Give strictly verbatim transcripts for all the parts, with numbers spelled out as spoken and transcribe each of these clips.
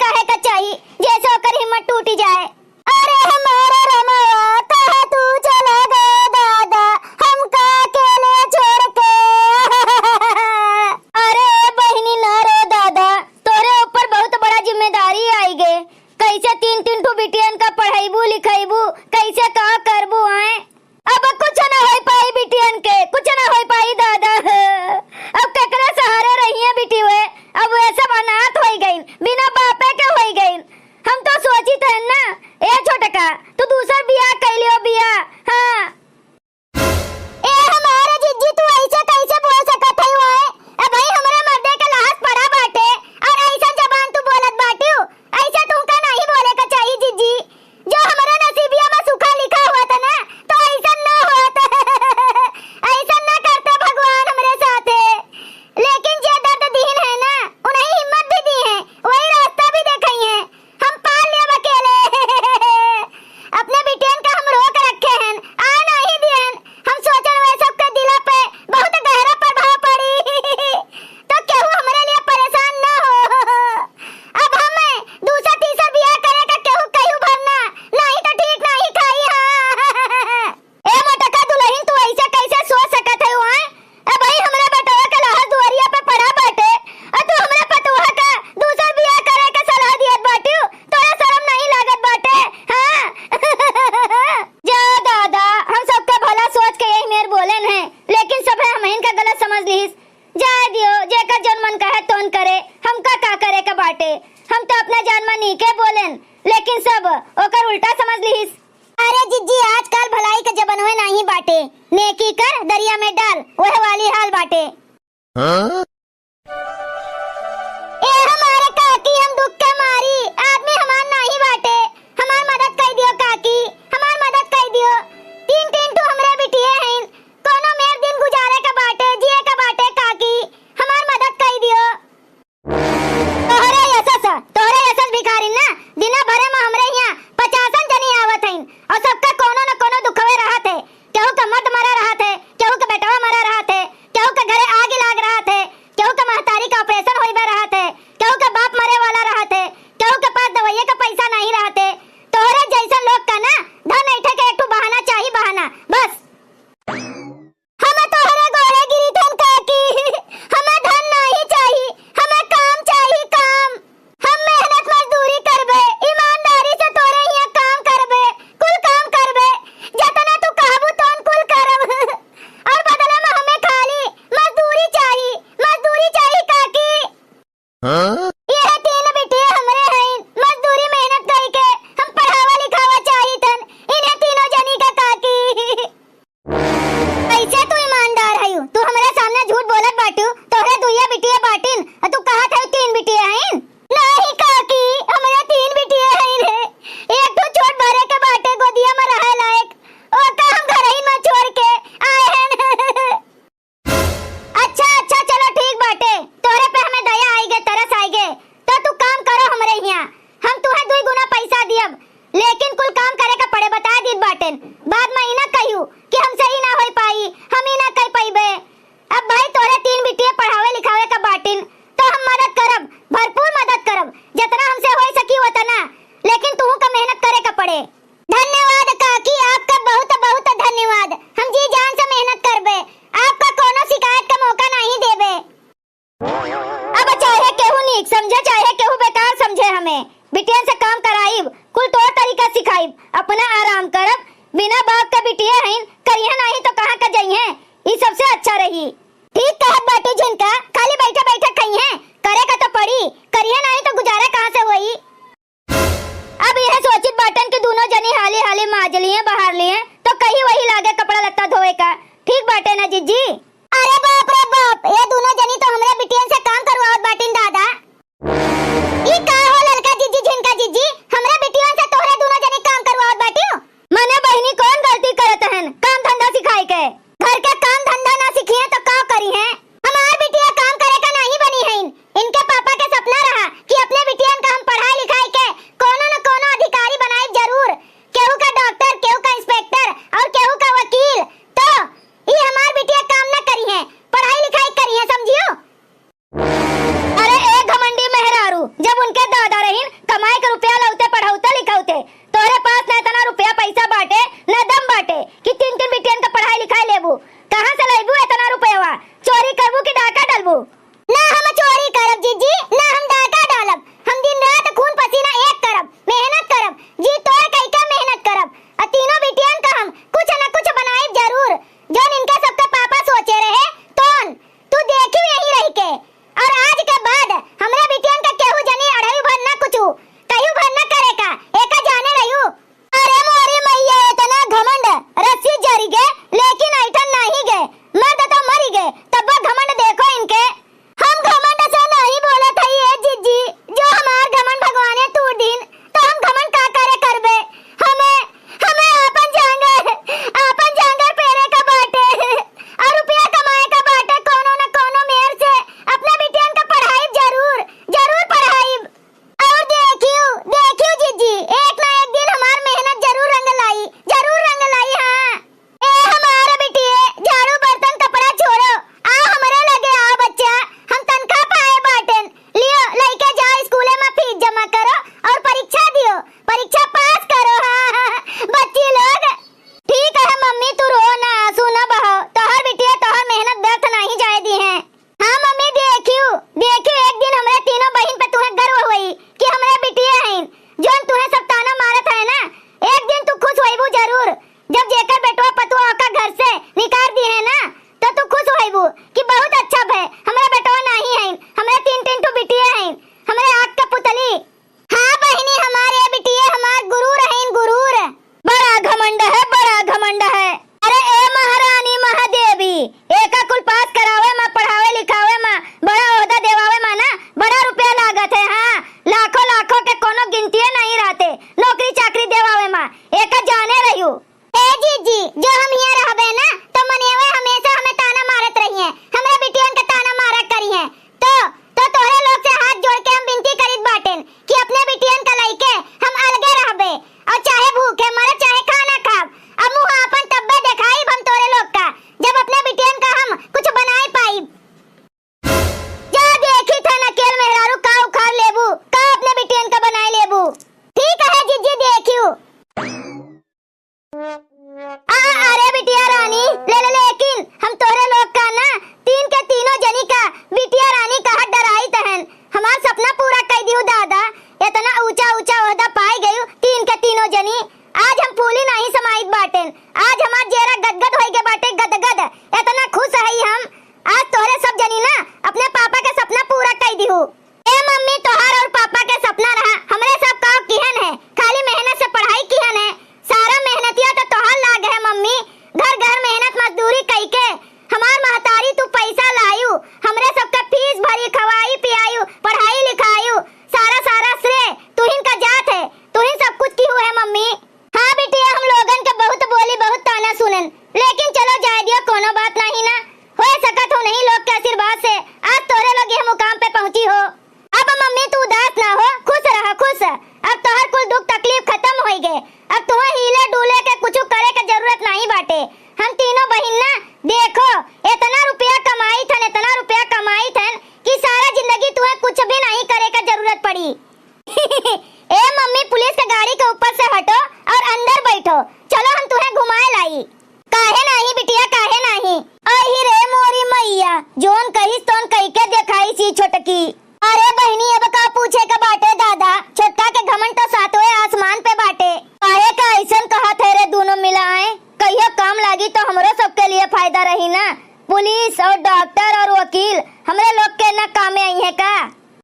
कहे का चाही, जैसे ओकर हिम्मत टूटी जाए। अरे हमारा रमवा, कहाँ तू चला गए दादा, हमका अकेले छोड़ के। अरे बहिनी ना रे दादा, तोरे ऊपर बहुत बड़ा जिम्मेदारी आई गे। कैसे तीन तीन ठो बिटियन का पढ़ैबू लिखैबू, कैसे का करबू आए? अब कुछ ना होई पाई बिटियन के, कुछ ना होई पाई दादा। अब केकरे सहारे रहिए बिटिवे, अब वे सब अनाथ होई गईन, बिना बापे के होई गईन। हम तो सोचित हन ना, ए छोटका, तू दूसर बियाह कइ लियो बियाह। हाँ। ए हमारे जिज्जी, तू ऐसे कैसे बोल सकत है वाए? ए भाई, हमरे मर्दे के लाश पड़ा बाटे और ऐसन जबान तू बोलत बाटियो, ऐसे तुमका नहीं बोले का चाहिए जिज्जी। जो हमरे नसीबिया में सुखा लिखा हुआ था ना, तो ऐसन ना होत। ऐसन ना करते भगवान हमरे साथे। लेकिन जे दर्द दीन है ना, उन्हीं हिम्मत भी दी है, वही रास्ता भी देखाई है। हम पाल लेब अकेले। अपने बिटियन का हम रोक रखे हैं, आ नहीं दियन। हम सोचन वे सबके दिला पे बहुत गहरा प्रभाव पड़ी। तो केहू हमरे लिए परेशान ना हो। अब हम दूसर तीसर बियाह करे का केहू कहियो भरना, नहीं तो ठीक नहीं खाई। हाँ। ए मोटका दुलहिन, तू ऐसे कैसे सोच सकत है आए? ए भाई, हमरे बेटवा के लहर दुआरिया पे पड़ा बाटे, और तू हमरे पतोह का दूसर बियाह करे के सलाह दियत बाटियो, तोरा शर्म नहीं लागत बाटे? हाँ। जा दादा, हम सबका भला सोच के यही मेर बोलेन है, लेकिन सभे हमहिन का गलत समझ लिहिस। जाए दियो, जेकर जौन मन कहे तौन करे, हमका का करे का बाटे? हम तो अपना जान में नीके बोलेन, लेकिन सब ओकर उल्टा समझ लिहिस। अरे जिज्जी, आजकल भलाई के जबनवे नाही बाटे, नेकी कर दरिया में डाल, वह वाली हाल बाटे। हाँ? ए हमारे काकी, हम दुख के मारी, आदमी हमार नाही बाटे, हमार मदद कई दियो काकी, हमार मदद कई दियो। तीन तीन ठो हमरे बिटिये हईन, कोनो मेर दिन गुजारे का बाटे, जिए का बाटे काकी, हमार मदद कई दियो। तोहरे यशस, तोहरे यशस भिखारिन ना, दिना भरे में हमरे हियाँ पचासन जनी आवत हईन, और सबका कोनो न कोनो दुखवे रहत है। केहू का मर्द मरा रहत है, केहू का बेटवा मरा रहत है, केहू का घरे आग लाग रहत है, केहू का महतारी का operation होइबे रहत है, केहू का बाप मरे वाला रहत है, केहू के पास दवाइये का पैसा नहीं रहत है। तोहरे जैसन लोग का ना धन ऐठे के एक ठो बहाना चाही, बहाना, बस। हम तोहरे गोड़े गिरी थन काकी, हमें धन नाही चाही, हमें काम चाही, काम। हम मेहनत मजदूरी करबे, ईमानदारी से तोरे हियाँ काम करबे, कुल काम करबे, जतना तू कहबू तौन कुल करब। और बदले में हमें खाली मजदूरी चाही, मजदूरी चाही काकी। हाँ? यह तीन बिटिया हमरे हईन, मजदूरी मेहनत कई के हम पढ़ावा लिखावा चाहितन इन्हें तीनों जनी का काकी। कैसे तू ईमानदार हयू? तू हमरे सामने झूठ बोलत बाटू। तोहरे दुइया बिटिया बाटिन, और तू कहत हयू तीन बिटिया हईन? नाही काकी, हमरे तीन बिटिया हईन रे। एक ठो छोट भरे के बाटे गोदिया में रहे लायक, ओका हम घरही में छोड़ के आए हैं। अच्छा, अच्छा, चलो ठीक बाटे, तोहरे पे हमें दया आइगे, तरस आइगे, तो तू काम करो हमरे हियाँ, हम तुहे दुई गुना पैसा दियब, लेकिन कुल काम करे का पड़े, बता दीत बाटेन। बाद में ई ना कहियो कि हमसे ई ना होई पाई, हम ई ना कई पइबे। अब भाई तोहरे तीन बिटिया पढ़ावे लिखावे का बाटिन, तो हम मदद करब, भरपूर मदद करब, जतना हमसे होई सकी ओतना, लेकिन तुहू का मेहनत करे का पड़े। धन्यवाद काकी, आपका बहुत बहुत धन्यवाद। हम जी जान से मेहनत करबे, आपका कोनो शिकायत का मौका नहीं देबे। अब चाहे केहू नीक समझे, चाहे केहू बेकार समझे, हमें बिटियन से काम कराइब, कुल तौर तरीका सिखाइब, अपना आराम करब। बिना बाप के बिटिये हईन, करिहे नहीं तो कहाँ का जइहे, ई सबसे अच्छा रही। ठीक कहत बाटू झिनका, खाली बैठे बैठे खइहे, करे का तो पड़ी, करिहे नहीं तो गुजारा कहाँ से होई। अब यह सोचित बाटन कि दूनो जनी हाली हाली माज लिए, बहार लिए, तो कही वही लागे कपड़ा लत्ता धोए का। ठीक बाटे ना जिज्जी? अरे बाप रे बाप, ये दूनो जनी तो हमरे बिटियन से काम करवावत बाटिन दादा। ई का हो ललका जिज्जी, झिनका जिज्जी, हमरे बिटियन से तोहरे दूनो जनी काम करवावत बाटियो? मने बहिनी कौन गलती करत हन काम धंधा सिखाए के? घर के काम धंधा ना सीखिए तो का करिहे? हमार बिटिया काम करे का नहीं बनी हईन। इनके पापा के सपना रहा कि अपने बिटियन का हम पढ़ाई लिखाई के कोनो न कोनो अधिकारी बनाई जरूर, केहू का डॉक्टर, केहू का इंस्पेक्टर और केहू का वकील। तो ई हमार बिटिया काम न करिहे, पढ़ाई लिखाई करिहे, समझियो? तोहर कुल दुख तकलीफ खतम होइ गए। अब तुहें हिले डुले के कुछु करे के जरूरत नाहीं बाटे। हम तीनों बहिन ना, देखो, एतना रुपया कमाइत हन, एतना रुपया कमाइत हन कि सारा जिंदगी तुहें कुछ भी नाहीं करे के जरूरत पड़ी। ए मम्मी, पुलिस के गाड़ी के ऊपर से हटो और अंदर बैठो। चलो, हम तुहें घुमाए लाई। काहे नाहीं बिटिया, काहे नाहीं? अहि रे मोरी मइया, जौन कहिस तौन कहि के देखाइस ई छोटकी। अरे बहिनी, अब का पूछे के बाटे दादा, छोटका के घमंड तो सातवें आसमान पे बाटे। काहे का अइसन कहत है रे दूनों मिलाए? कहियो काम लागी तो हमरो सबके लिए फायदा रही ना। पुलिस और डॉक्टर और वकील हमरे लोग के ना कामे अइहें का?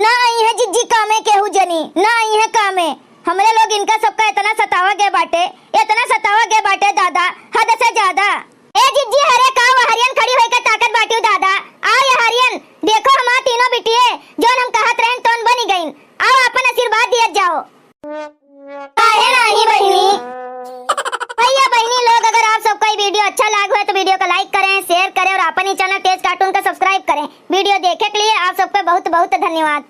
ना अइहें जिज्जी कामे केहू जनी, ना अइहें कामे। हमरे लोग इनका सबका एतना सतावा गए बाटे, एतना सतावा गए बाटे दादा, हद से ज्यादा। ए जिज्जी, हरे का वहरियन खड़ी होइके ताकत बाटिउ दादा? आओ यहरियन, देखो हमार तीनों बिटिये, जौन हम कहत रहेन तौन बनी गईन। आओ आपन आशीर्वाद दियत जाओ। काहे नाहीं बहिनी? भैया बहिनी लोग, अगर आप सबका ई video अच्छा लाग होए तो video का like करें, share करें और आपन ई channel तेज cartoon का subscribe करें। Video देखे के लिए आप सबका बहुत बहुत धन्यवाद।